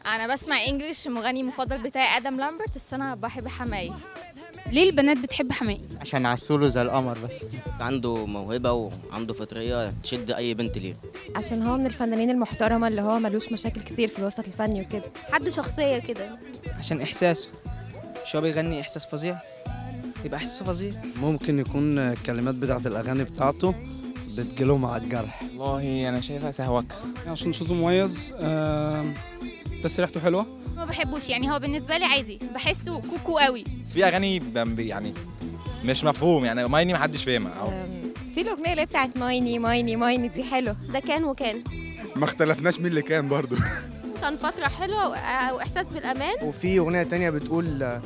انا بسمع English، المغني المفضل بتاعي ادم لامبرت، بس انا بحب حماقي. ليه البنات بتحب حماقي؟ عشان عسوله زي القمر، بس عنده موهبة وعنده فطرية تشد اي بنت ليه. عشان هو من الفنانين المحترمة اللي هو ملوش مشاكل كتير في الوسط الفني وكده، حد شخصية كده. عشان احساسه، مش هو بيغني احساس فظيع، يبقى احساسه فظيع. ممكن يكون الكلمات بتاعت الاغاني بتاعته بتجيلهم على الجرح. والله انا شايفها سهوكه عشان صوته مميز، تسريحته حلوة. ما بحبوش يعني، هو بالنسبة لي عادي، بحسه كوكو قوي. بس في اغاني يعني مش مفهوم، يعني مايني ما حدش فاهمها. في الاغنية اللي بتاعت مايني مايني مايني دي حلوة. ده كان وكان ما اختلفناش مين اللي كان برضو. كان فترة حلوة واحساس بالامان. وفي اغنية تانية بتقول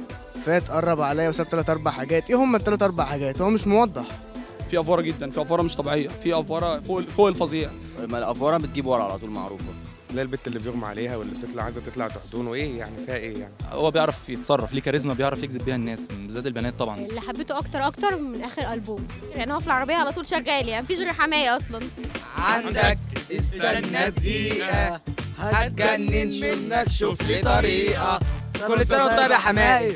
فات قرب عليا وساب 3 4 حاجات. ايه هم ال3 4 حاجات؟ هو مش موضح. في افوره جدا، في افوره مش طبيعية، في افوره فوق الفظيع. ما الافوره بتجيب ورا على طول معروفة. لا البت اللي بيغمى عليها واللي بتطلع عايزه تطلع تحضنه، ايه يعني فيها ايه يعني؟ هو بيعرف يتصرف، ليه كاريزما، بيعرف يجذب بيها الناس بالذات البنات طبعا. اللي حبيته اكتر من اخر البوم، يعني هو في العربية على طول شغال، يعني مفيش غير حماقي اصلا. عندك استنى دقيقة هتجنن منك، شوف لي طريقه. كل سنة وانت طيب يا حماقي.